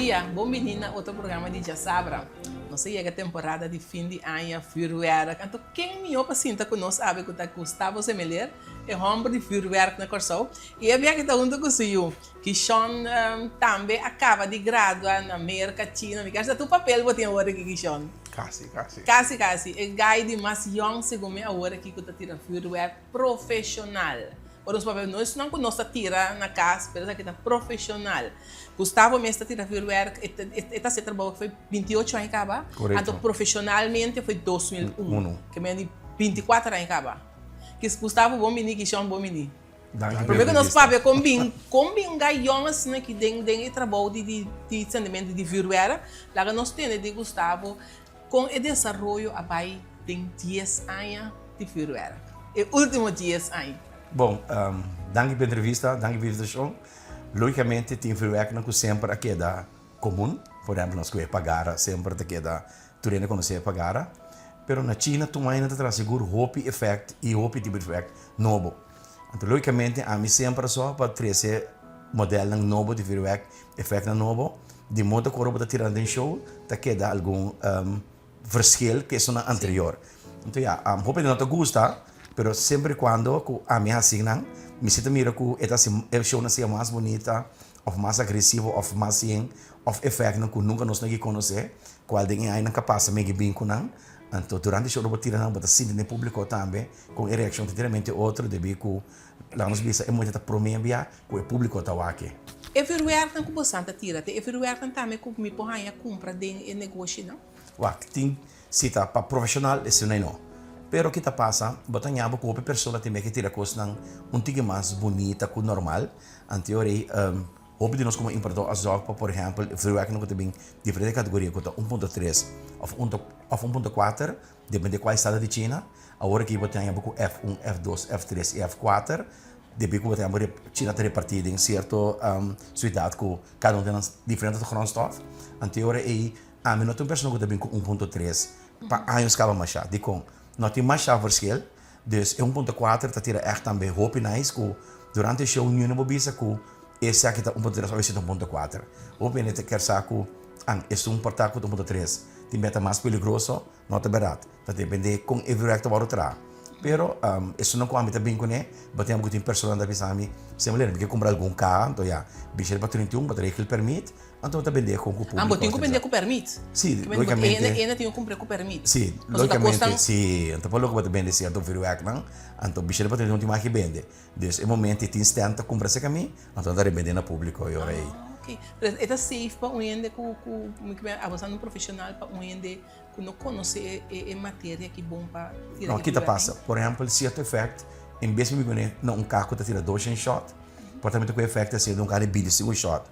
dia, bon bini na otro programa di Djasabra. Nos a yega temporada di fin di aña, vuurwerk. Anto ken mihó pa sinta ku nos awe ku ta Gustavo Semeleer, e hòmber di vuurwerk na Kòrsou. I e biaha ta huntu ku su yu. Kishon tambe a kaba di gradua na Merka, China. Mi kers ta tur papel bo tin awor aki, Kishon. Kasi, kasi. Kasi, kasi. E guy di mas yòn segun mi awor aki ku ta tira vuurwerk profeshonal. Ora nos papia, no esnan ku nos ta tira na kas, pero esaki ta profeshonal. Gustavo mes ta tira vuurwerk, e ta e ta hasi e trabou foi 28 aña kaba. Korekto. Anto profeshonalmente foi 2001. Uno. Ke men di 24 aña kaba. Kis Gustavo bon bini, Kishon bon bini. Danki Prome ku nos entrevista. papia kon bin, kon bin un guy yòn asina aki den den e trabou di di di sendementu di vuurwerk, laga nos tende di Gustavo kon e desaroyo a bai den dies aña di vuurwerk, e ultimo dies aña. Bon, danki pa e entrevista, danki pa e invitashon. Logikamente tin vuurwerknan ku semper a keda komun, por ehèmpel nos ku e pagara semper ta keda, tur hende konosé e pagara. Pero na China tur aña nan ta traha sigur hopi efèkt i hopi tipo di vuurwerk nobo. Anto logikamente ami semper a sòg pa trese modelnan nobo di vuurwerk, efèktnan nobo, di modo ku ora bo ta tira nan den show ta keda algun verschil ku esunnan anterior. Anto ya, hopi hende no ta gusta, pero semper i kuando ku ami hasi nan, mi si ta mira ku e ta hasi e shownan sea mas bunita òf mas agresivo òf mas yen òf efèktnan ku nunka nos no a konosé, kual den e añanan ka pasa mi a bin ku nan. Anto durante show bo tira nan bo ta sinti den públiko tambe kon e reakshon ta enteramente otro debí ku laga nos bisa e momento ta promé bia ku e públiko ta wak. E vuurwerknan ku bosan ta tira ta e vuurwerknan tambe ku mi por haña kumpra den e negoshinan? Wak, tin si ta pa profeshonal esei no. Pero ki ta pasa, bo ta ña bo ku hopi persona tin meke tira kosnan un tiki mas bunita ku normal. Anto e ora ei hopi di nos komo importador a zòrg pa por ehèmpel vuurwerknan ku ta bin diferente kategoria ku ta 1.3 òf un òf 1.4 depende kua estado di China. Awor aki bo ta haña bo ku F1, F2, F3 i F4 debí ku bo ta haña bo China ta repartí den sierto siudat ku kada un tin nan diferente grondstof. Anto e ora ei ami no ta un persona ku ta bin ku 1.3 pa años kaba mashá. Dikon? No tin mashá verschil. Dus e 1.4 ta tira ègt tambe hopi nice ku durante e show niun no por bisa ku esaki ta 1.3 òf esei ta 1.4. Hopi hende ta kier sa ku an esun por ta ku ta 1.3 tin bia ta mas peligroso, no ta bèrdat. Ta depende kon e vuurwerk ta wòrdu traha. Pero esunnan ku ami ta bin kuné, bo tin ku tin personanan ta bisa mi, Semper lera mi ke kumpra algun kaha, anto ya, bishete pa 31 bo ta regel permit, Anto bo ta bendé kon ku Ah, bo públiko tin ku bendé utilizá. ku pèrmit. Sí, Ke men bo lógikamente. ene ene tin ku kumpr'é ku pèrmit. Sí, Pasobra ta lógikamente, kosnan. sí. Anto por loke bo ta bende sierto vuurwerknan, anto bishete pa 31 tin mag bende. Dus e momento e tin stand ta kumpra serka mi, anto nan ta rebendé na públiko e ora ei. Ah, ok. Pero e ta safe pa un hende ku ku mi ke men abo sa un profeshonal pa un hende ku no konosé e e materia aki bon pa tira No, e ki ta vuurwerk pasa? ei? Por ehèmpel, sierto efèkt, en bes mi pone na un kaha ku ta tira 200 shòt, por tambe ta ku efèkt asina den un kaha di 25 shòt.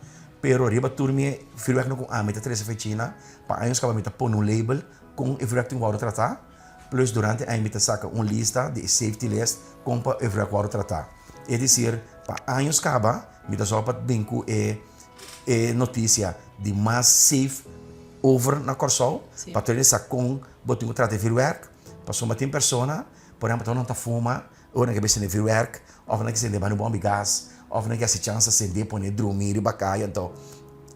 Pero riba tur mi e vuurwerknan ku ami ta trese for China, pa años kaba mi ta pone un label kon e vuurwerk tin wòrdu tratá, plus durante aña mi ta saka un lista di e safety list kon pa e vuurwerk wòrdu tratá. Es desir, pa años kaba mi ta sòru pa bin ku e e notisia di mas safe over na Kòrsou, pa tur hende sa kon bo tin ku trata e vuurwerk, pasobra tin persona, por ehèmpel, nan ta fuma, Ora nan ke bai sende vuurwerk of nan ke sende banda bombi gas of nan ke hasi chansa sende pone drumi riba kaya anto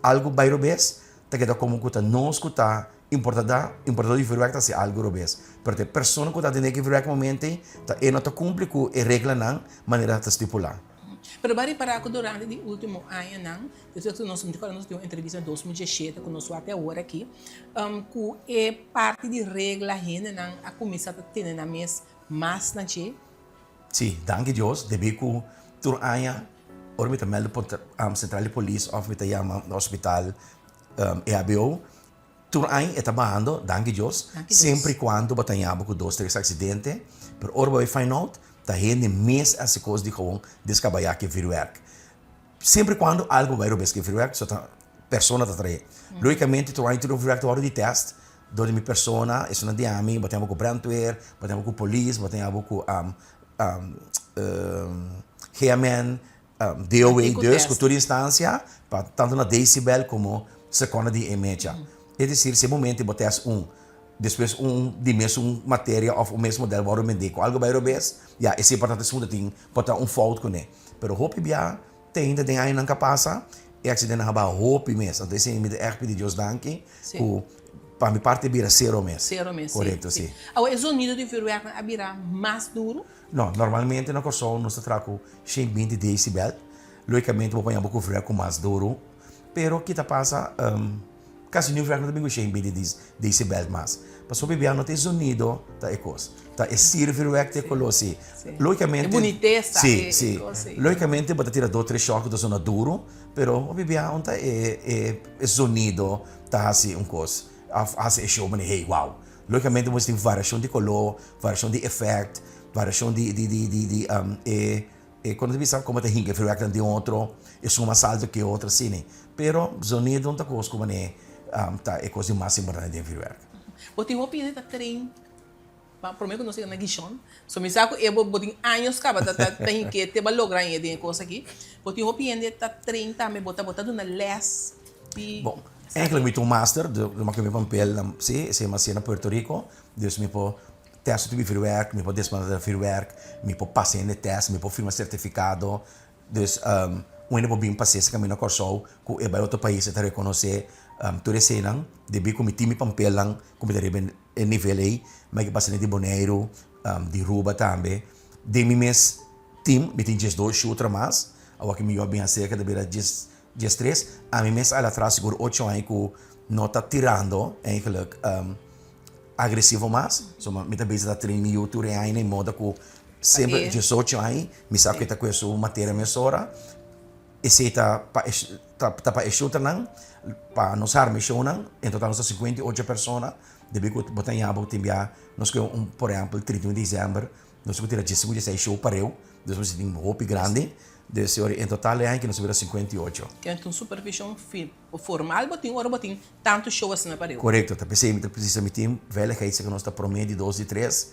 algo bai robes ta keda komo ku ta nos ku ta importada importador di vuurwerk ta hasi algo robes pero ta e persona ku ta atende ki vuurwerk momento ei ta e no ta kumpli ku e reglanan manera ta stipulá. Pero bo a ripará ku durante di último añanan, despues ku nos, mi ta kòrda nos tin un entrevista na 2017 ku nos wak te awor aki, ku e parti di regla hendenan a kuminsá ta tene nan mes Mas na dje. Sí, danki Dios, debí ku tur aña ora mi ta mèldu por sentral di polis òf mi ta yama na hospital EHBO, tur aña e ta bahando, danki Dios, semper i kuando bo ta haña bo ku dos tres aksidente, pero ora bo bai find out ta hende mes a hasi kos di gewoon deskabayá ku e vürwèrk. Semper i kuando algu bai robes ku e vürwèrk, so ta persona ta trae. Lógikamente tur aña tur e vürwèrk ta wòrdu di tèst dor di mi persona, esunnan di ami, bo tin abo ku brandweer, bo tin abo ku polis, bo tin abo ku GMN, DOW, dus ku tur instansia, pa tantu na decibel komo sekonda di e mecha. Es desir, si e momento bo tèst un, despues un di mesun materia òf un mes modèl wòrdu mendé ku algu bai robes, ya, esei por ta esun ta tin, por ta un fout kuné. Pero hopi bia te ainda den añanan ka pasa, E accidentenan a baha hopi mes. Anto esei mi ta ègt pidi Dios danki ku pa mi parti a bira sero mes. Sero mes, si. Korekto, si. Awe e zonido di vuurwerknan a bira mas duru? No, normalmente na Kòrsou nos ta traha ku 120 decibel. Lógikamente bo paña bo ku vuurwerk ku mas duru. Pero ki ta pasa, kasi niun vuurwerk no ta bin ku 120 decibel mas. Pasobra hopi bia no ta e zonido ta e kos. Ta e sir vuurwerk ta e koló, si. Lógikamente. E bunitesa, e kos, si. Lógikamente bo ta tira dos tres shòt ku ta sona duru, pero hopi bia un ta e zonido ta hasi un kos, òf hasi e show manera hey wow. Lógikamente bo mester tin variashon di koló, variashon di efèkt, variashon di di di di di e e kono ta bisa komo ta hinka e vuurwerknan den otro, esun mas alto ke otro asina. Pero zonido no ta kos ku manera ta e kos di mas importante den vuurwerk. Bo tin hopi hende ta train Pa prome ku nos yega na Gishon, so mi sa ku e bo bo tin años kaba ta ta ta hink'é te bo a logra hañ'é den e kos aki. Bo tin hopi hende ta train tambe, bo ta bo ta duna lès di. Bon, eigenlijk mi ta un master, de mi a kende pampel na si, esei mi a hasié na Puerto Rico, dus mi por tèst tur tipo di vuurwerk, mi por desmantelá vuurwerk, mi por pasa hende tèst, mi por firma sertifikado, Dus un hende por bin pas'é si kaminda Kòrsou ku e bai otro pais e ta rekonosé tur eseinan debí ku mi tin mi pampelnan ku mi ta riba e nivel ei mi a ke pasa di Boneiru di Ruba tambe den mi mes team mi tin diesdos shooter mas awor ku mi yu a bin aserka ta bira diestres ami mes a hala atras sigur ocho aña ku no ta tirando eigenlijk agresivo mas so mi ta bisa ta train mi yu tur e aña na e moda ku Semper diesocho aña mi sa ku e ta kue su materia mesora. Esei ta pa e ta pa e shooternan, pa nos harma e shownan. En total nos ta 58 persona. Debí ku bo ta haña bo tin bia nos kue un por ehèmpel 31 di desèmber nos ku tira diesinku dieseis show pareu. Dus nos tin hopi grandi. Dus en total e aña aki nos a bira 58. Kende ta un supervishon formal bo tin ora bo tin Tantu show asina pa riba. Korekto, ta p'esei mi ta precisa mi tin veiligheid si ku nos ta promé di dos di tres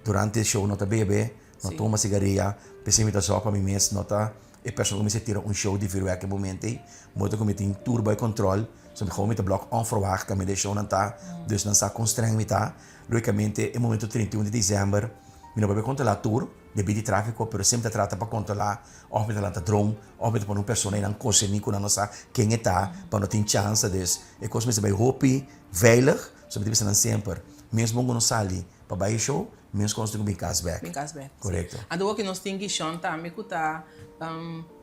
durante e show no ta bebe, no tuma sigaria, p'esei mi ta zòg pa mi mes no ta e persona ku mester tira un show di vuurwerk e momento ei, modo ku mi tin tur bai kòntròl, so mi gou mi ta blòk ònverwagt kaminda e shownan ta, dus nan sa kon strèng mi ta. Lógikamente e momento 31 di desèmber mi no por bai kontrolá tur debí di tráfiko pero semper ta trata pa kontrolá òf mi ta lanta dron Of mi ta pone un persona einan konserní ku nan no sa ken e ta pa no tin chansa. Dus e kos mester bai hopi veilig. So mi ta bisa nan semper, mes bon ku nos sali pa bai e show, mes ku nos tin ku bin kas bèk. Bin kas bèk, si. Korekto. Anto wak nos tin Gishon tambe ku ta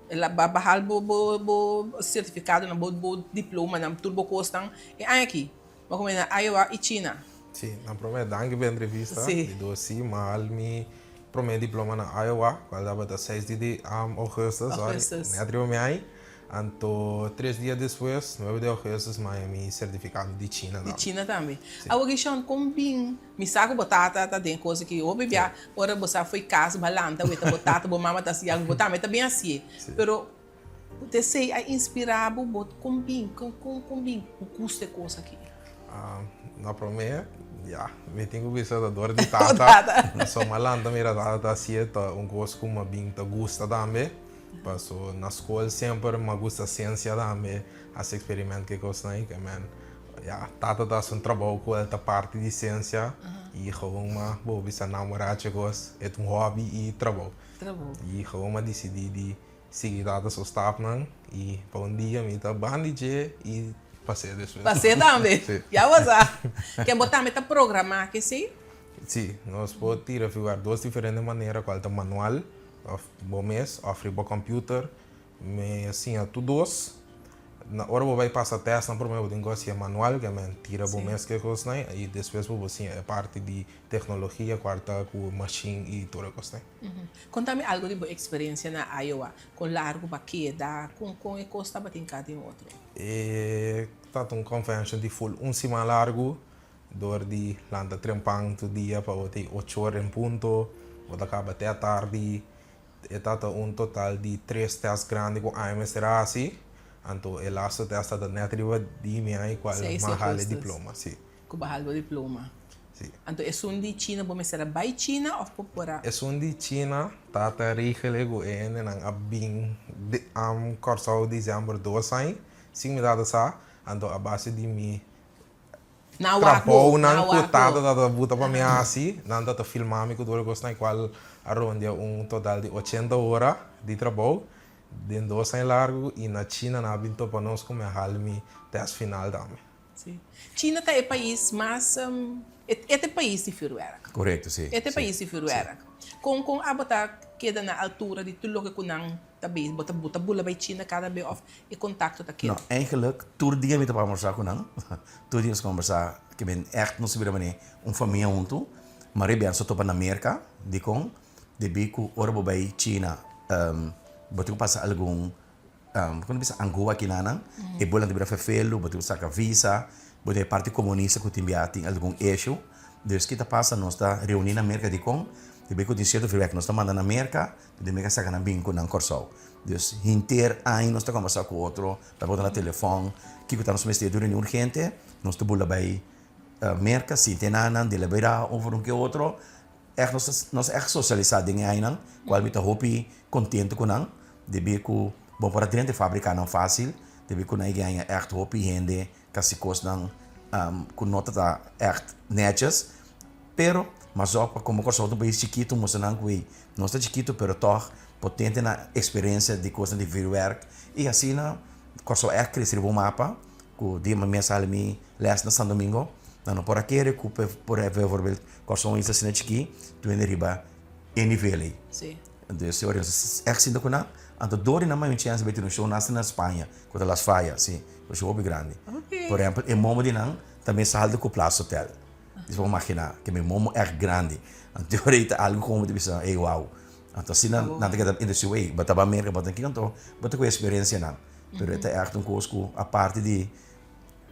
el a bahal bo bo bo sertifikadonan, bo bo diplomanan, tur bo kosnan e aña aki. Bo a kuminsá na Iowa i China. Si, na promé danki pa e entrevista. Si. Di dos si, m'a hal mi promé diploma na Iowa, kual tabata seis di di augustus, sorry, Augustus. nèt riba mi ai. Anto tres dia despues, nuebe di augustus, m'a haña mi sertifikado di China Di tambe. China tambe. Si. Awor Gishon, kon bin mi sa ku bo tata ta den kos aki. Hopi bia ora bo sa fo'i kas bo a lanta weta bo tata, bo mama ta hasi algu, bo tambe ta bin hasié. Si. Pero Esei a inspirá bo? Bo kon bin, kon kon bin bo gusta e kos aki? Na promé, ya, mi tin ku bisa ta dor di tata. So mi a lanta mira tata ta hasié, ta un kos ku mi a bin ta gusta tambe. Paso na skol semper mi a gusta siensia tambe, hasi eksperimènt ku e kosnan ei. Ke men, ya, tata ta hasi un trabou ku el ta parti di siensia i gewoon mi a bo bisa namorá dje kos. E ta un hòbi i trabou. I gewoon mi a disidí di Sigui tata su stapnan y pa un dia mi ta ban di dje y pas'é despues. Pas'é tambe? Sí. Ya bo sa. Ken bo tambe ta programá ke sí? Sí, nos por tira figuar dos diferente manera cual ta manual of bo mes of riba computer. Mi a siña tur dos. Na ora bo bai pasa testnan prome bo tin ku hasié manual ke men tira bo mes ke kosnan y despues bo por siña e parti di teknologia kual ta ku machine y tur e kosnan. Konta mi algu di bo eksperensia na Iowa. Kon largu bo a keda? Kon kon e kos tabatin ka den otro? E tabata un convention di full un siman largu dor di lanta trempan tur dia pa bo ta ocho ora en punto bo ta kaba te atardi. E tabata un total di tres test grandi ku aña mester a hasi anto e lasto test tabata net riba di mi aña kual Seis mi a hala e augustus. diploma si. Ku bo a hala bo diploma. Si. Anto esun di China bo mester a bai China of bo por a. Esun di China tata regele ku e hendenan a bin Kòrsou desèmber dos aña sin mi tata sa anto a base di mi trabounan ku tata tata buta pa mi hasi nan tata filma mi ku tur e kosnan kual a rondia un total di ochenta ora di trabou. Den dos aña largu i na China nan a bin topa nos ku mi a hal mi tèst final tambe. Sí. China ta e pais mas, e ta e pais di vuurwerk. Korekto, sí. E ta e pais di vuurwerk. Kon kon abo ta keda na altura di tur loke ku nan ta bezig? Bo ta bo ta bula bai China kada be òf e kontakto ta keda? No, eigenlijk tur dia mi ta por almorsá ku nan. Tur dia nos kombersá, ke men ègt nos a bira manera un famia huntu. Maria biaha nos a topa na Merka, dikon? Debí ku ora bo bai China, bo tin ku pasa algun, kon ta bisa, angoa kinanan, e bolan ta bira ferfelu, bo tin ku saka visa, bo tin e parti komunista ku tin bia tin algun issue. Dus ki ta pasa, nos ta reuní na Merka dikon? Debí ku tin sierto vuurwerk nos ta manda na Merka, di Merka saka nan bin ku nan Kòrsou. Dus hinter aña nos ta kombersá ku otro, ta bota na telefòn, kiko ta nos mester di reunion urgente, nos ta bula bai Merka, sinti e nan, deliberá over un ke otro. Ègt nos ta nos ègt sosialisá den e ainan, kual mi ta hopi kontentu ku nan, debí ku bo por a drenta e fabrikanan fásil, debí ku nan e gaña ègt hopi hende kasi kosnan ku no ta ta ègt nètjes. Pero, mas òf pa komo Kòrsou ta un pais chikitu, mustra nan ku ei nos ta chikitu pero tòg potente na eksperensia di kosnan di vuurwerk i asina Kòrsou ègt krese riba un mapa. Ku dia mi a sali mi les na San Domingo, nan no por a kere ku por bijvoorbeeld Kòrsou un isla asina chikí, tur hende riba e nivel ei. Sí. Entonces e ora nos a ègt sinta ku nan, anto dor di nan manda un chèns bai tin un show nasta na Spaña, ku ta Las Fallas, sí, un show hopi grandi. Oké. Por ehèmpel e momo di nan ta mes haltu ku Plaza Hotel. Bo por imaginá, ke mi momo ègt grandi. Anto e ora ei ta algu komo bo ta bisa, ey wou. Anto asina nan ta keda industria, wey, bo ta bai Merka, bo ta kiko anto bo ta ku e eksperensianan. Pero e ta ègt un kos ku aparte di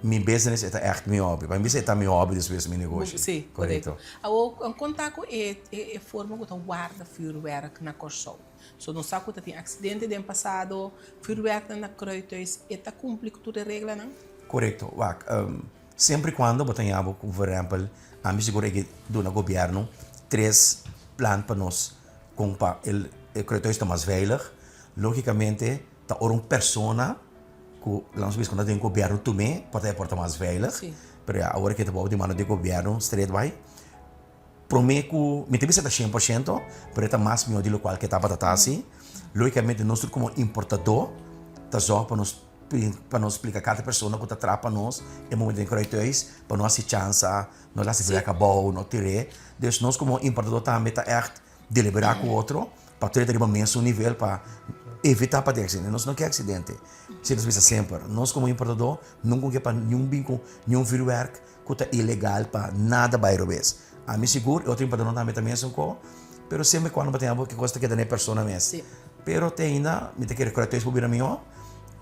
mi business e ta ègt mi hòbi. Pa mi bisa e ta mi hòbi despues mi negoshi. Sí, korekto. Awor, konta ku e e forma ku ta warda vuurwerk na Kòrsou. So nos sa ku ta tin aksidente den pasado, vuurwerknan na Kruithuis, e ta kumpli ku tur e reglanan? Korekto. Wak, semper i kuando bo ta haña bo ku por ehèmpel, ami sigur e ke duna gobièrnu tres plan pa nos kon pa e Kruithuis ta mas veilig. Lógikamente Ta ora un persona ku laga nos bisa ku ta den gobièrnu tum'é por ta e por ta mas veilig. Sí. Pero ya awor ke ta bou di mano di gobièrnu straight bai promé ku mi ta bisa ta shen por shento pero e ta mas mihó di lokual ke tabata ta hasi. Lógikamente nos tur komo importadó ta zòg pa nos pa nos splika kada persona ku ta traha pa nos e momento den Kruithuis pa no hasi chansa, no lasi vlek abou, no tir'é. Dus nos komo importadó tambe ta ègt Deliberá ku otro pa tur e ta riba mesun nivel pa evitá pa tin aksidente. Nos no ke aksidente. Si nos bisa semper, nos komo importadó nunka ke pa niun bin ku niun vürwèrk ku ta ilegal pa nada bai robes. Ami sigur e otro importadónan tambe ta mesun ko, pero semper kuando bo tin abo ke kos ta keda na e persona mes. Pero te ainda mi ta kere ku por bira mihó.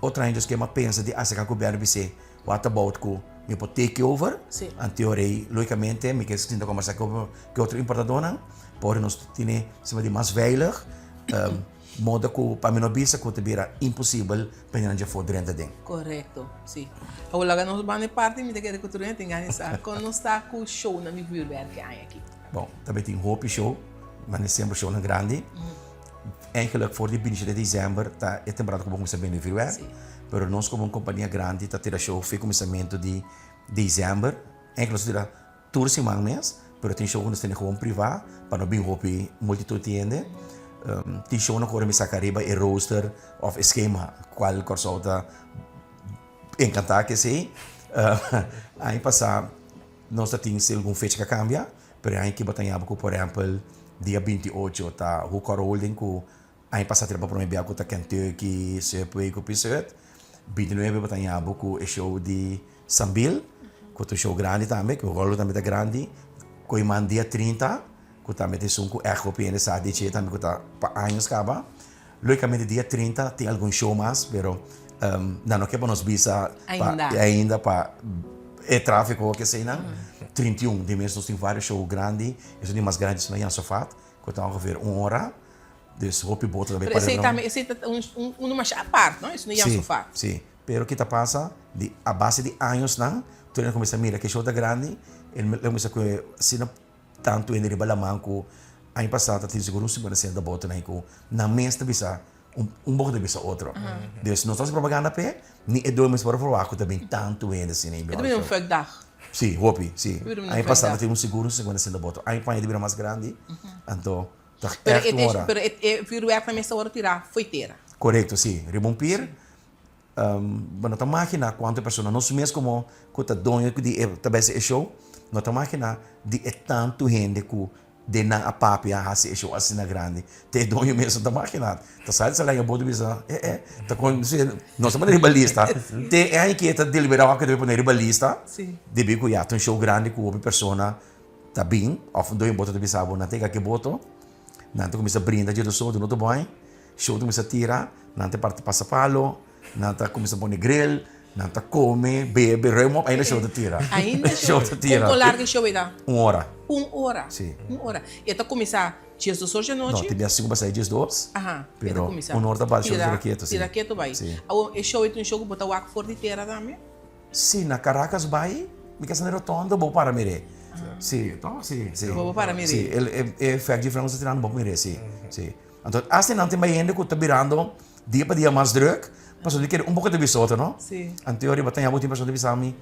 Otro aña nos kema pensa di aserká gobièrnu bis'é What about ku mi por take over? Sí. Anto rei, lógicamente, mi ke sinta kombersá ku ku otro importadónan, por nos tene sima di mas veilig, moda ku pa mi no bisa ku ta bira imposibel pa hende nan dje for drenta den. Korekto, sí. Awor laga nos banda e parti, mi ta kere ku tur hende tin gana di sa kon nos ta ku shownan di vuurwerk e aña aki. Bon, ta bay tin hopi show, mane semper shownan grandi. Eigenlijk for di binti di december ta e temporada ku bo kuminsá bende vuurwerk. Sí. Pero nos komo un kompania grandi ta tira show fe kuminsamentu di december. Eigenlijk nos ta tira tur siman mes, pero tin show ku nos tene gewoon privá pa no bin hopi multitud di hende. Tin shownan ku ora mi saka riba e rooster òf e skema kual Kòrsou ta enkantá ku esei. Aña pasá nos ta tin si algun fecha ku a kambia, pero e aña aki bo ta haña ku por ehèmpel dia 28 ta Hoekor Holding ku Aña pasá tabata pa promé bia ku ta Kentucky, Subway ku Pizza Hut. 29 bo ta haña bo ku e show di Sambil, ku ta un show grandi tambe, ku ròl tambe ta grandi. Koiman dia 30, ku tambe ta esun ku ègt hopi hende sa di dje tambe ku ta pa años kaba. Lógikamente dia 30 tin algun show mas, pero nan no ke pa nos bisa pa Ainda. ainda pa e tráfiko keseinan. 31 di mes nos tin vários show grandi, esun di mas grandi esuna Jan Sofat, ku ta ongeveer un ora. Dus hopi boto ta bay Pero esey tambe, esey ta un un masha apart, no? Esey no Jan Sofat. Sí, sí. Pero ki ta pasa, di a base di añosnan, tur hende a kuminsá mira ke show ta grandi, e lo kuminsá ku asina tantu hende riba laman ku aña pasá ta tin sigur un sinkuenta senta botonan ku nan mes ta bisa, un un boto ta bisa otro. Dus nos ta hasi propaganda p'e, ni e doño mes por a forwagt ku ta bin tantu hende asina i E ta bira un fuikdag. Sí, hopi, sí. Aña pasá ta tin un sigur un sinkuenta senta boto. Aña ku aña ta bira mas grandi, anto. Ta Pero echt e un ora. pero e e vuurwerk nan mester wòrdu tirá fo'i tera. Korekto, si. Riba un pir, bo no ta magina kuantu persona, nos mes komo ku ta doño di e ta bai hasi e show, no ta magina di e tantu hende ku den nan a papia hasi e show asina grandi. Te e doño mes no ta magina. Ta sali sali aña boto bisa, eh eh, ta kon si nos ta pone riba lista. Te e aña ke ta deliberá wak ke ta bai pone riba lista, debí ku ya ta un show grandi ku hopi persona ta bin òf un doño boto ta bisa bo nan ta yega ki boto. Nan ta kuminsá brinda dje dos otro, no ta bai. Show ta kuminsá tira, nan ta parti pasapalo, nan ta kuminsá pone grill, nan ta kome, bebe, ruim op, ainda show ta tira. Ainda show ta tira. Kon largu e show ei ta? Un ora. Un ora. Si. Un ora. E ta kuminsá djesdos or djanochi? No, tin bia sinku pasá e djesdos. Aha, e ta Pero kuminsá. un ora ta bati show ta tira ketu, si. Tira ketu bai. Si. Awor, e show ei ta un show ku bo ta wak for di tera tambe? Si, na Caracas bai, mi kasa na rotonda bo para mir'é. Si, Toch? Si, si. Bo para mir'é. Si, e e efect di Frans ta tirando bo mir'é, si, si. Anto asta nan tin bai hende ku ta birando dia pa dia mas druk, pasobra di kere un poko ta bisa otro, no? Si. Anto riba ta bo tin persona ta bisa mi,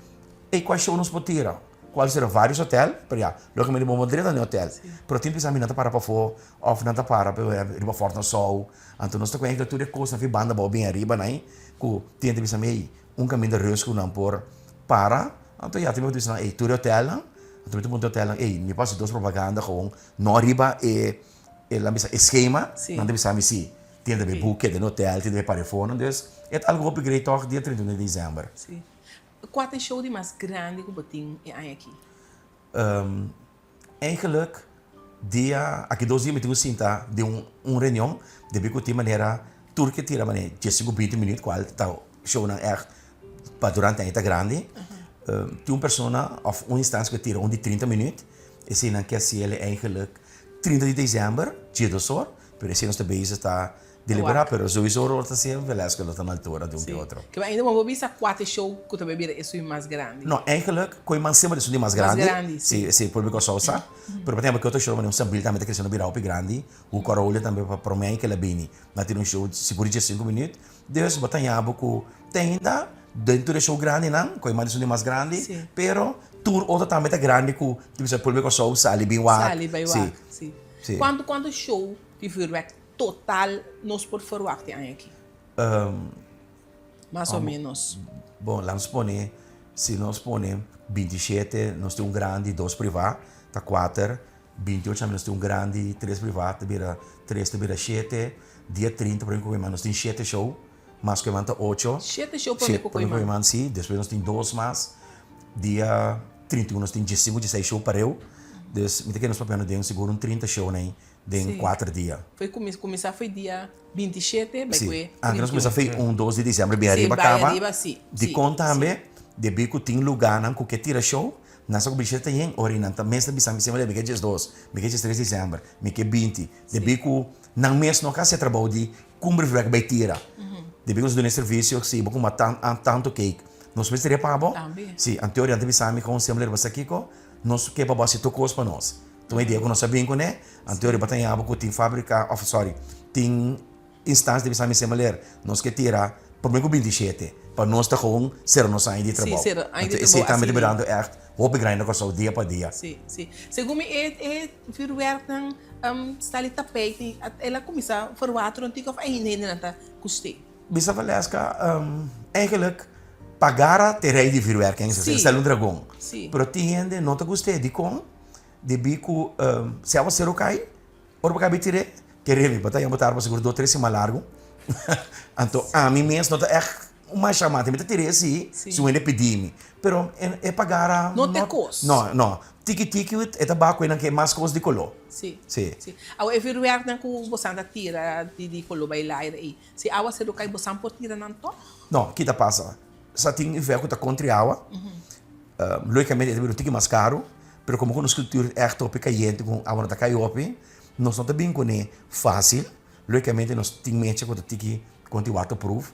ey kua show nos por tira? Kual sera varios hotel, pero ya, logicamente bo no drenta den hotel. Pero tin bisa mi nan ta para pafó of nan ta para riba Fort Nassau. Anto nos ta kuenta tur e kosnan fi banda abou bin ariba nan ku tin ta bisa mi, ey, Un kaminda rus ku nan por para, anto ya tin mi bisa nan ey tur e hotelnan, anto mi ta puntra e hotelnan ey mi por hasi dos propaganda gewoon no riba e e nan bisa e schema, nan ta bisa mi si, tin ta bay boek den hotel, tin ta bay para e fono, dus e ta algo hopi great tog dia 31 di december. Si. Kua ta e show di mas grandi ku bo tin e aña aki? Eigenlijk dia aki dos dia mi tin ku sinta den un un reunion debí ku tin manera tur ke tira manera diesinku binti minuut kual ta shownan ègt pa durante aña ta grandi tin un persona òf un instancia ku tira un di trinta minuut eseinan ke hasiel eigenlijk 30 di december dje dos or pero esei nos ta bezig ta Deliberá, pero souiso ora ta siempre Velasco lo ta na altura di un ke otro. Ke ainda bo por bisa kua ta e show ku ta bai bira esun mas grandi? No, eigenlijk Koe Man semper esun di mas grandi. Mas grandi, si. Si, si público Kòrsou sa. Pero por ehempel ke otro show manera un Sabil tambe ta kresiendo bira hopi grandi. Hu Corolla tambe pa promé aña ke el a bini nan tin un show sigur di diesinku minüt. Dus bo ta haña bo ku te ainda den tur e show grandinan Koe Man esun di mas grandi. Pero tur otro tambe ta grandi ku ta bisa público Kòrsou sali bin wak. Sali bai wak, si. Kuantu kuantu show di vuurwerk Total nos por ferwagt e aña aki? Mas o menos. Bon, laat nos pone, si nos pone 27, nos tin un grandi, dos privá, ta kuater, 28 tambe nos tin un grandi, tres privá, ta bira tres, ta bira shete, dia 30 prome ku koeman nos tin shete show, mas koeman ta ocho. Shete show prome ku koeman. Prome ku koeman, si, despues nos tin dos mas, dia 31 nos tin diesinku, dieseis show pareu, dus mi ta kere nos papia den sigur un 30 show nan Den kuater dia. Foi kuminsá foi dia 27 bai kue Si, antes nos kuminsá foi un dos di disiember bin ariba kaba. Dikon tambe debí ku tin lugánan ku ke tira show, nan sa ku bishita ta yen, ora nan ta mes ta bisa mi siempre mi ke 12, mi ke 13 disiember, mi ke 20, debí ku nan mes no ka hasi e trabou di kumbri vuurwerk bai tira. Debí ku nos duna e servisio si bo kuma tantu cake nos mes tira pa bo. Si, anto nan ta bisa mi kon siempre riba sa kiko, nos ke pa bo hasi tur kos pa nos. Ta un idea ku nos a bin kuné, anto riba ta yaba ku tin fábrika òf sòri, tin instansia di bisa mi semeler, nos ke tira promé ku 27 pa nos ta gewoon sera nos aña di trabou. Sí, sera aña Anto di esei trabou tambe ta asina. birando ègt hopi grandi na Kòrsou dia pa dia. Sí, sí. Segun mi e e vuurwerknan sta li tapijt i el a kuminsá verwater un tiki òf ainda hendenan ta kust'é? Bisa Valeska, Eigenlijk pagara t'e rei di vuurwerk, hein, Sí. sel un dragon. Sí. Pero tin hende no ta gust'é, dikon? Debí ku si awaseru kai, ora bo kabi tir'é, kere mi bo ta yama bo tarba sigur dos tres siman largu. Anto ami mes no ta ègt un masha amante, mi ta tir'é si, si un hende pidi mi. Pero e pagara No ta e kos. No, no. Tiki tiki e ta baha ku enan ke mas kos di koló. Si. Si. Si. Awa e vuurwerknan ku bosan ta tira di koló bai laira ei, si awaseru kai bosan por tira nan tòg? No, kita pasa? Sa tin vuurwerk ku ta kontra e awa. Lógicamente e ta bira un tiki mas karu, pero komo ku nos kultura ta ègt hopi kayente ku awa no ta kai hopi, nos no ta bin kuné fásil. Lógicamente nos tin mecha ku ta tiki konti waterproof,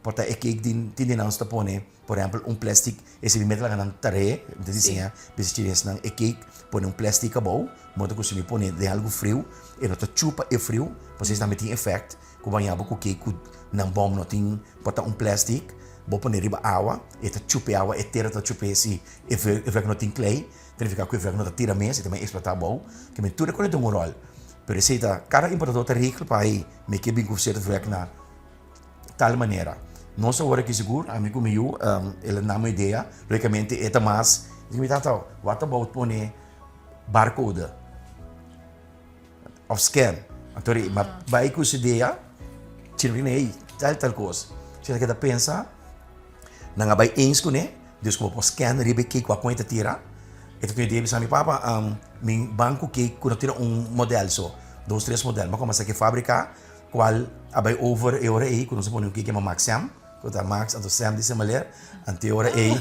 por ta e cake tin di nan nos ta pone por ehèmpel un plastic, esei mi mester laga nan tarea, mi ta diseñá bisa chinesnan e cake pone un plastic abou, modo ku si mi pone den algu friu e no ta chupa e friu, pasobra esei tambe tin efèkt. Ku baña bo ku kei ku nan bòm no tin por ta un plastic, bo pone riba awa, e ta chupa e awa, e tera ta chupa e si e vèk no tin klei, ta nifiká ku e vèk no ta tira mes, e ta bai eksplotá abou. Ke men tur e kos ta un ròl. Pero esei ta, kada importador ta regel pa hey, mi ke bin ku sierto vèk na. tal manera. Nos awor aki sigur, ami ku mi yu, el a na mi idea, logicamente e ta mas, di mi tata, what about pone barcode of scan? Anto ri, ma bai ku su idea, chino kende, hey, tal tal kos. Si ta keda pensa, nan a bai eens kuné, dus ku bo por scan riba e cake wak kon e ta tira. E ta tene idea bisa mi, papa, mi ban ku cake ku no tira un model so, dos tres model. Mi a kuminsá ke fabrika. Cual a bay over e ora ey cu nos a pone un kiki yama Max Sam, cu ta Max anto Sam di Semeleer, anto e ora ey,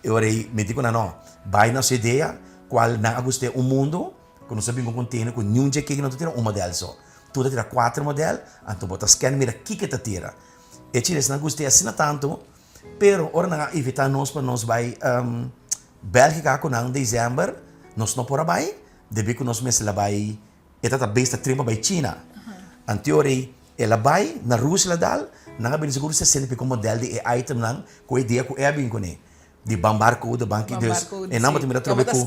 e ora ey mi di cu nan no, bay na su idea, cual nan a gust'é un mundo, cu nos a bin cu un container cu niun dje kiki no ta tira un model so, tur ta tira cuater model, anto bo ta scan mira kiko e ta tira. E chinesnan gust'é asina tanto, pero ora nan a invita nos pa nos bay Belgica cu nan december, nos no por a bay, debi cu nos mester a bay. E tata bes ta tren pa bai China. Anteor ei el a bai na Rusia el a dal, nan a bini sigur sesenta i piko model di e itemnan ku e dia ku e a bin kuné. Di ban barcode, ban ki dus e nan bo ta mira atrobe ku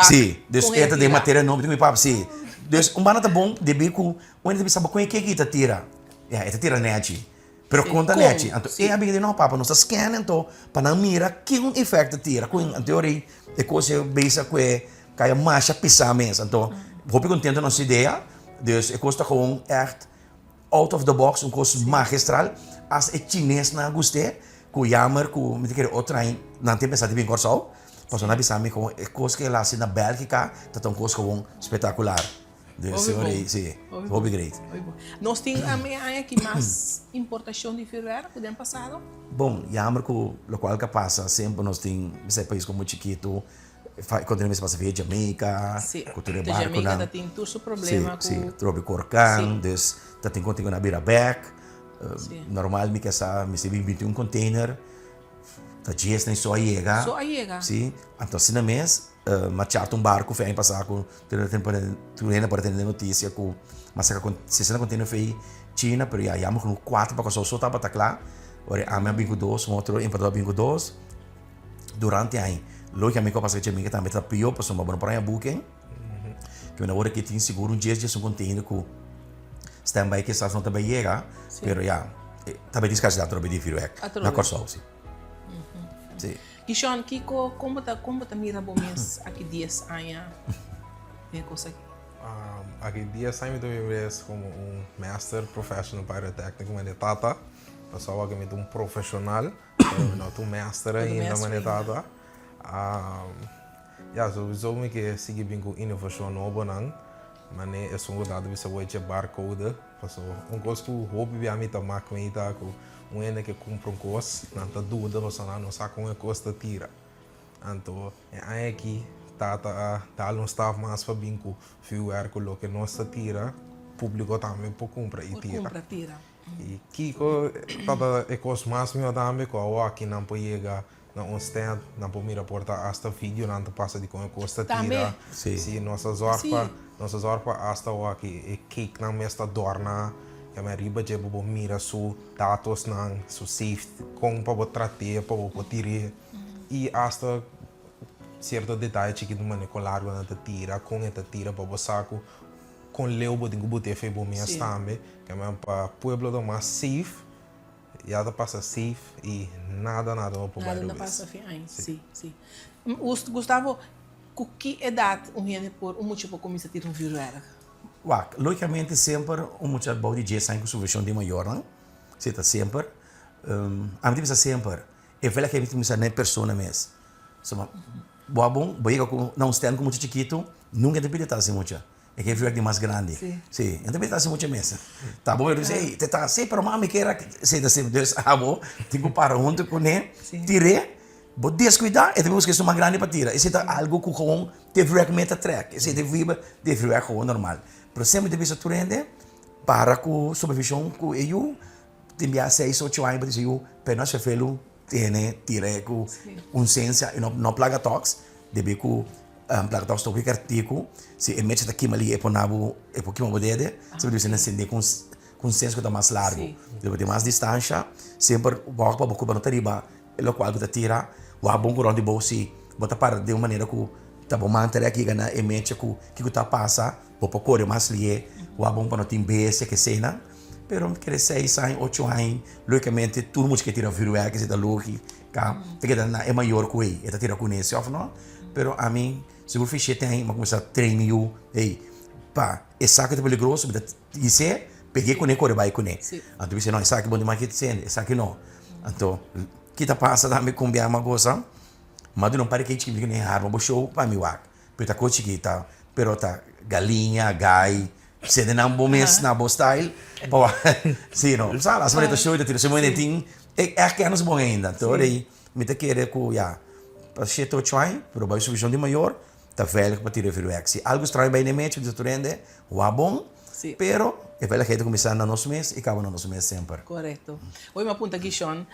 Si, dus e ta den materia nobo, mi papia si. Dus un banda ta bon debí ku un hende ta bisa bo kon e keki ta tira. Ya, e ta tira nechi. Pero kon ta nechi? Anto e a bini di no papa nos ta scan anto pa nan mira ki un effect ta tira ku anto ora e kos e bisa ku e kaya masha pisa mes anto hopi kontento nos idea dus e kos ta gewoon echt out of the box un kos magistral hasta e chinesnan a gust'é ku yamer ku mi ta kere otro aña nan tin pensa di bin Kòrsou pasobra nan a bisa mi kon e kos ku el a hasi na Bèlgika ta ta un kos gewoon spetakular. Hopi bon. Sí, hopi great. Hopi bon. Nos tin e aña aki mas importacion di vuurwerk ku den pasado? Bon, jammer ku lokual ka pasa semper nos tin, bisa e pais komo chikitu, kontinente mester pasa via Jamaica, ku tur e barkunan. Jamaica ta tin tur su problema ku. Sí, sí, tur hopi korkan, dus ta tin kontinente ku nan a bira bek. Normal mi ke sa mester bin 21 container, ta dies nan so a yega. So a yega. Sí, anto asina mes. M'a charta un barku fe aña pasá ku tur hende por a tende den notisia ku m'a saka sesenta kontener fei China pero ya yama ku kuater pa Kòrsou so tabata kla. Ora ami a bin ku dos un otro importador a bin ku dos durante aña. Lógikamente ku a pasa ku Jamaica tambe ta pió pasobra bo no por haña buken. Ke mi awor aki tin sigur un dies dies un kontener ku standby kisas no ta bai yega pero ya ta bai tin skarsidat atrobe di vuurwerk na Kòrsou si. Si. Kishon, kiko, kon bo ta, kon bo ta mira bo mes aki dies aña den e kos aki? Aki dies aña mi ta mira mi mes komo un master professional pyrotechnic manera tata. Pasobra awor mi ta un profeshonal, pero mi no ta un master ainda manera tata. Ya, souiso mi ke sigui bin ku inovashon nobonan, manera esun ku tata bisa wou echa barcode. Paso un kos ku hopi bia mi ta mak mi ta ku un hende ke kumpra un kos nan ta duda pasobra nan no sa kon e kos ta tira. Anto e aña aki tata a dal un stap mas pa bin ku vuurwerk ku loke nos ta tira publiko tambe por kumpra i tira. I kiko tabata e kos mas mihó tambe ku awoki nan por yega Na un stand nan por mira por ta hasta videonan ta pasa di con e cos ta tira. Si nos a zorg pa nos a zorg pa hasta awor aki e cake nan mes ta dorna ya men riba dje bo por mira su datosnan su safe con pa bo trate pa bo por tir'e y hasta cierto detaye chikito manera con largo nan ta tira con e ta tira pa bo sa cu con leu bo tin cu bot'e fe bo mes tambe ya men pa pueblo ta mas safe. Ya ta pasa safe y nada nada no por bai Nada no pasa fin aña, si, si. Gustavo, cu ki edad un hende por, un mucha por cuminsa tira un vuurwerk? Wak, logicamente semper un mucha bou di dies aña cu supervision di mayornan, si ta semper. Ami ta bisa semper, e veiligheid ta cuminsa na e persona mes. Pasobra bo a bon, bo yega cu na un stand cu mucha chikito, nunca e ta pidi ta si mucha. E ke vuurwerk di mas grandi. Si. E ta bisa hasi mucha mesa. Ta bo bisa, ey, te ta si, pero mami kier a si ta si. Dus abo tin ku para huntu kuné, tir'é, bo deskuidá, e ta bin buska esun mas grandi pa tira. Esei ta algu ku gewoon te vuurwerk meta trèk. Esei ta viba di e vuurwerk gewoon normal. Pero semper ta bisa tur hende, para ku supervishon ku e yu, tin bia seis, ocho aña bo ta bisa yu, pero no hasi felu tene tira e ku un sensia i no plaga tòks, debí ku Plaga ta hopi kartiku, si e mecha ta kima li e por na bo, e por kima bo dede, semper debe ser encende ku un sens ku ta mas largu. Debe tin mas distansha, semper wak pa bo kurpa no ta riba e lokual ku ta tira, wak bon ku rònt di bo si bo ta para den un manera ku ta bo man ta rèk yega na e mecha ku kiko ta pasa, bo por kore mas lihe, wak bon pa no tin bestia, kesenan. Pero mi kere seis aña, ocho aña, logicamente tur mucha ke tira vuurwerk esei ta logica, ta keda na e mayor ku ei, e ta tira kuné si òf no. Pero ami sigur fi shete aña mi a kuminsá train mi yu, hey, pa e sa ku ta peligroso mi ta bis'é peg'é kuné kore bai kuné. Anto mi bisa no esaki bo no tin maki sende, esaki no. Anto ki ta pasa tambe ku un biaha mi a gosa, mi a duna un par di kei chikito mi di kuné harma bo show pa mi wak. Pero ta kos chikita, pero ta galiña, gai, sende nan bo mes na bo style. Pa wak, si no, sa las manera ta show ta tira su moe tin e ègt kèn nos bon ainda. Anto ora ei mi ta kere ku ya, pa shete ocho aña, pero bai supervishon di mayor, ta veilig pa tira e vuurwerk. Si algu straño bai den mechi, bisa tur hende, wak bon, pero e veiligheid ta kuminsá na nos mes i kaba na nos mes semper. Korekto. Oye, mi a punta Gishon,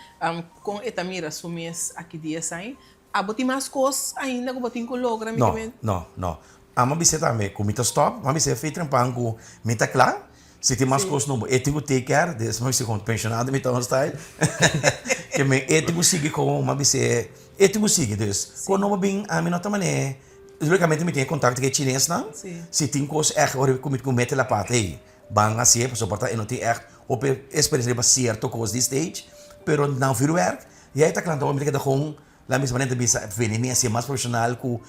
kon e ta mira su mes aki dies aña? Abo tin mas kos ainda ku bo tin ku logra mi No, no, no. Amo a bisa tambe ku mi ta stop, mi a bisa e fei trempan ku mi ta kla, si tin mas kos nobo e tin ku take care, des mi a bisa kon pensionado mi ta un style, ke men e tin ku sigui kon, mi a bisa e tin ku sigui, dus kon nobo bin ami no ta manera, logicamente mi tin e kontakto ku e chinesnan, si tin kos ègt ora ku mi tin ku mete la pata ei, ban hasié pasobra por ta e no tin ègt hopi eksperensia riba sierto kos di stage, pero nan vuurwerk ya e ta kla anto mi ta keda kon. La misma manera ta bisa veni mi hasié mas profesional ku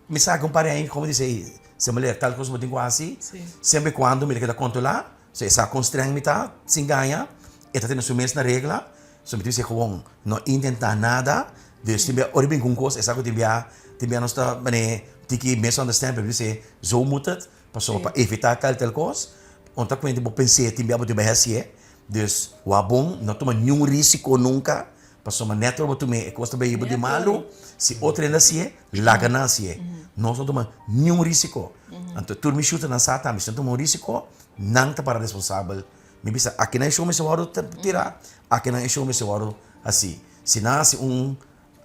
mi sa ku un par di aña komo di sey Semeleer tal kos bo tin ku hasi semper i kuando mi ta keda kontrolá so e sa kon streng mi ta sin gaña e ta tene su mes na regla so mi ta bisa gewoon no intentá nada dus tin bia ora i bin ku un kos e sa ku tin bia tin bia nos ta manera tiki misunderstand pero mi ta bisa zo moet het pasobra pa evitá tal tal kos ora ta kuenta bo pens'é tin bia bo tin bai hasié dus wak bon no tuma niun risiko nunka. Pasobra net ora bo tum'é e kos ta bai bo di malu, si otro hende hasié, laga nan hasié. Nos no tuma niun risiko. Anto tur mi shuternan sa tambe, si nan tuma un risiko, nan ta para responsabel. Mi bisa, akinan e show mester wòrdu tirá, akinan e show mester wòrdu hasí. Si nan hasi un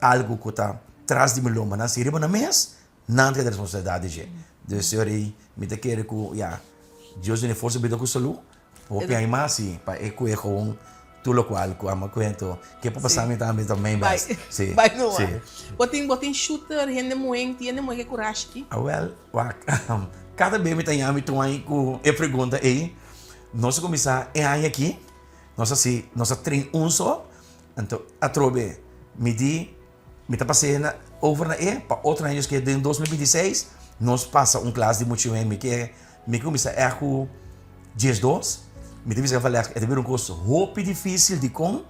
algu ku ta tras di mi lomba, nan hasi riba nan mes, Nan ta e responsabilidad di dje. Dus señor ei mi ta kere ku ya Dios duna e forsa bida ku salú hopi aña mas i pa e kue gewoon tur lokual ku amo kue anto ke por pasa mi tambe ta mijn best. Si Bai numa. Si. Bo tin bo tin shooter hende muhé tin hende muhé ke kurashi ki? Awel wak kada be mi ta yami tur aña ku e pregunta ei nos a kuminsá e aña aki nos a hasi nos a train un so anto atrobe mi di Mi ta pas'é na over na e pa otro aña Dios ke den 2026 nos pasa un klas di mucha mi ke mi kuminsá ègt ku 12 mi ta bisa Valeska e ta bira un kos hopi difisil dikon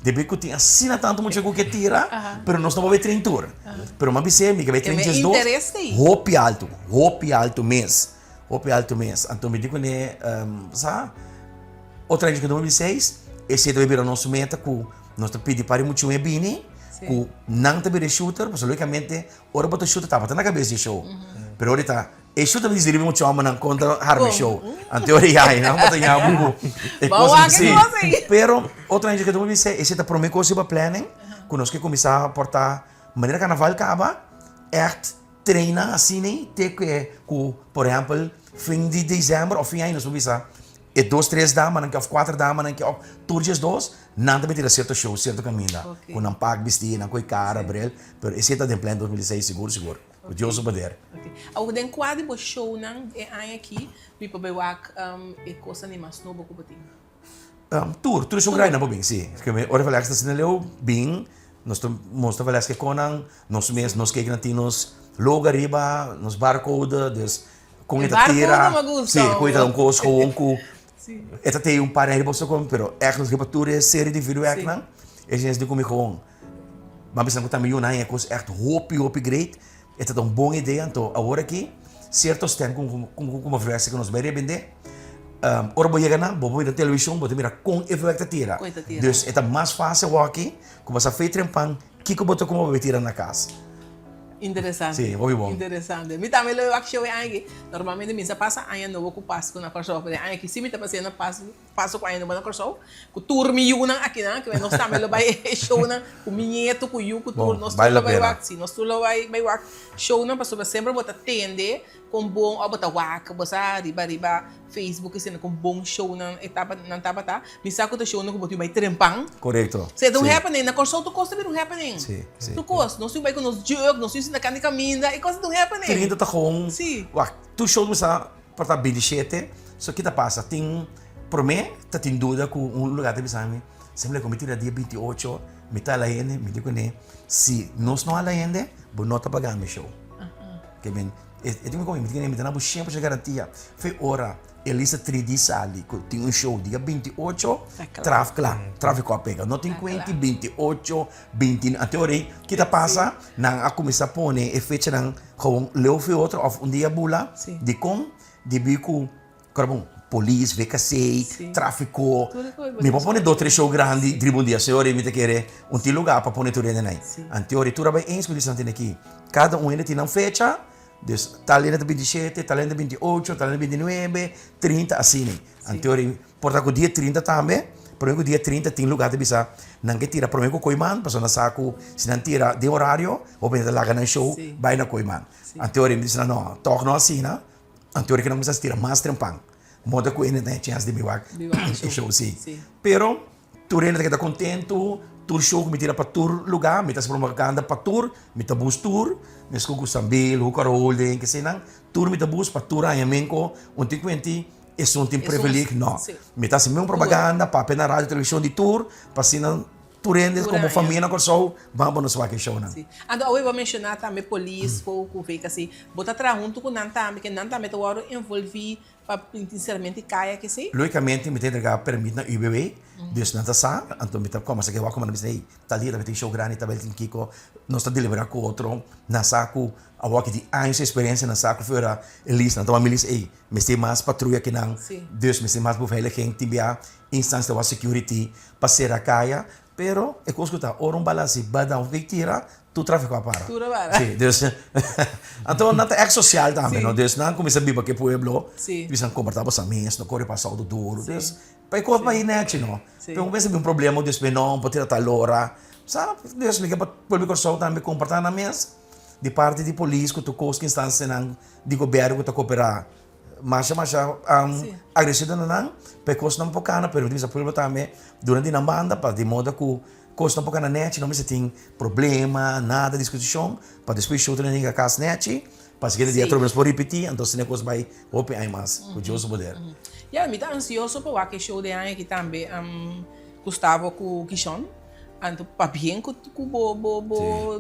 debí ku tin asina tantu mucha ku ke tira pero nos no por bai train tur pero mi a bis'é mi ke bai train 12 hopi altu hopi altu mes hopi altu mes anto mi di kuné sa otro aña 2026 esei ta bai bira nos meta ku Nos ta pidi pa di muchu e bini ku nan ta bira e shooter, pasobra logicamente ora bo ta shooter tabata na kabes di e show. Pero ora ta e shooter ta disidí riba muchu hòmbernan kontra harma e show. Anto ora ya nan bo ta yabu ku e kos si. Pero otro aña ke ta bisa esei ta promé kos riba planning ku nos ke kuminsá porta manera karnaval kaba ègt Treina asina te ke ku por ehèmpel fin di desèmber òf fin aña nos por bisa e dos tres damanan ke òf kuater damanan ke òf tur djes dos nan ta bai tira sierto show sierto kaminda ku nan pak bistí nan koe kara bril pero esei ta den plan 2016 sigur sigur ku Dios su poder. Awor den kua di bo shownan e aña aki mi por bai wak e kosnan di mas nobo ku bo tin? Tur, tur esun grainan por bin, si. Ora Valeska ta asina leu, bin, nos ta mustra Valeska e konan, nos mes, nos keken nan tin nos logo ariba, nos barcode, dus kon e ta tira. Si, kon e ta un kos gewoon ku e ta tei un par riba su kon, pero ègt nos riba tur e serie di vuurwerknan, e esei di ku mi gewoon. Bo a bisa ku tambe yunan e kos ègt hopi hopi great. E ta ta un bon idea, anto awor aki cierto stem cu cu vuurwerk ku nos bai rebende, ora bo yega nan bo por mira television bo ta mira con e vuurwerk ta tira. Dus e ta mas facil awor aki cu bo sa fey trempan kico bo ta como bo bai tira na cas. Interesante. Si, hopi bon. Interesante. Mi tambe lo wak show e aña aki. Normalmente mi sa pasa aña nobo cu Pascu na Kòrsou, pero e aña aki si mi ta pas'é na Pascu. Paso ku aña nobo na Kòrsou, ku tur mi yunan akinan, ke nos tambe lo bai e shownan, ku mi nieto, ku yu, ku tur, nos tur lo bai wak, si, nos tur lo bai bai wak shownan, pasobra semper bo ta tende kon bon òf bo ta wak, bo sa riba riba Facebook esei kon bon shownan e tabata nan tabata, mi sa ku ta shownan ku bo tin bai trempan. Korekto, si. E ta un happening, na Kòrsou tur kos ta bira un happening. Si, si. Tur kos, nos tin bai ku nos jùk, nos tin sinta kanta di kaminda, e kos ta un happening. 30 ta gewoon, Si. wak, tur show mi sa. Por ta 27, so ki ta pasa? Tin. Promé ta tin duda ku un lugá ta bisa mi, Semble ku mi tira dia 28, mi ta hala hende, mi di kuné, si nos no hala hende, bo no ta paga mi show. Ke men, e tin ku mi tin mi ta na bo 100% garantia. Fe ora e lista 3D sali ku tin un show dia 28, traf kla, trafiko a pega. No tin kuenti 28, 29, anto e ora ei, ki ta pasa? Nan a kuminsá pone e fechanan gewoon leu fe otro òf un dia bula, dikon? Debí ku Kora bon, polis, VKC, trafiko, mi por pone dos tres show grandi riba un dia, señor, mi ta kere un tin lugar pa pone tur hende nai. Anteori tur a bai eens ku di esnan aki. Kada un hende tin nan fecha, dus tal hende ta 27, tal hende ta 28, tal hende 29, 30, asina. Anteori por ta ku dia 30 tambe, prome ku dia 30 tin lugar ta bisa nan ke tira prome ku Kooiman, pasobra nan sa ku si nan tira den horario, hopi hende ta laga nan show bai na Kooiman. Anteori mi bisa nan no, tòg no asina. Anto ora ku nan kuminsá stira mas trempan, moda ku hende ta haña chèns di mi wak e show si. Pero tur hende ta keda kontentu, tur show ku mi tira pa tur lugá, mi ta hasi propaganda pa tur, mi ta bus tur, meskos ku Sambil, Hoekar Holding, kesenan, tur mi ta bus pa tur haña menko un tin kuenti esun tin privileg, no. Mi ta hasi mi un propaganda, papia na radio, televishon di tur, pa asina Tur hende komo famia na Kòrsou ban pa nos wak e shownan. Sí. Anto awe bo a menshoná tambe polis, pou ku VKC. Bo ta traha huntu ku nan tambe, ke nan tambe ta wòrdu envolví pa sinseramente kaya kesei? Lógikamente mi ta entregá pèrmit na UBW, dus nan ta sa, anto mi ta kòmbersá ku e wak ku nan bisa, hey, tal dia ta tin show grandi, tabel tin kiko, nos ta deliberá ku otro, nan sa ku awor ki tin años di eksperensia, nan sa ku fuera e lis, nan ta wak mi lis, hey, mester mas patruya ki nan, dus mester mas beveiliging, tin bia instansia ta wak security, Pa sera kaya, pero e kos ku ta ora un bala si bada un kei tira, tur trafiko a para. Tur a para. Si, dus anto nan ta èk sosial tambe no, dus nan kuminsá biba ku e pueblo, bisa nan komportá boso mes, no kore pasa outo duru, dus pa e kos bai nèchi no. Pero un bes a bin un problema despues no por tira tal ora, sa, dus mi ke pa pueblo di Kòrsou tambe komportá nan mes di parti di polis ku tur kos ku instansianan di gobièrnu ku ta koperá. Masha masha agresido na nan pa e kosnan por kana pero mi ta bisa pueblo tambe duna di nan banda pa di moda ku kosnan por kana nechi no mester tin problema nada diskushon pa despues show ta nenga kas nechi pa siguiente dia atrobe nos por ripiti anto asina e kos bai hopi aña mas ku Dios su poder. Ya mi ta ansioso pa wak e show den aña aki tambe Gustavo ku Kishon anto pabien ku bo bo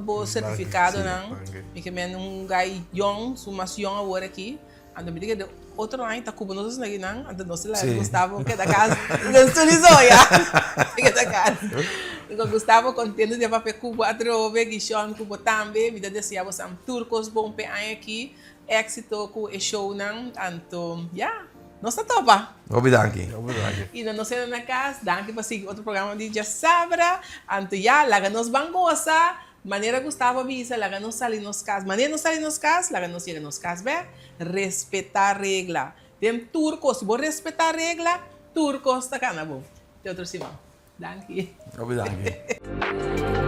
bo sertifikadonan mi ke men un guy yong su mas yong awor aki. Anto mi ta keda otro aña ta cuba nos esaki nan, anto nos ta laga Gustavo keda cas den su lizoya. Keda cas. Digo Gustavo contento di a papia cubo atrobe, Guishon cubo tambe. Mi ta desea bosan tur cos bon p'e aña aki, exito cu e shownan. Anto ya, nos ta topa. Hopi danki. Hopi danki. Y na nos hende na cas, danki pa sigui otro programa di Djasabra. Anto ya, laga nos ban goza. Manera Gustavo a bisa, laga nos sali nos kas. Manera nos sali nos kas, laga nos yega nos kas bek. Respetá regla. Den tur kos, si bo respetá regla, tur kos ta kana bon. Te otro siman. Danki. Hopi danki.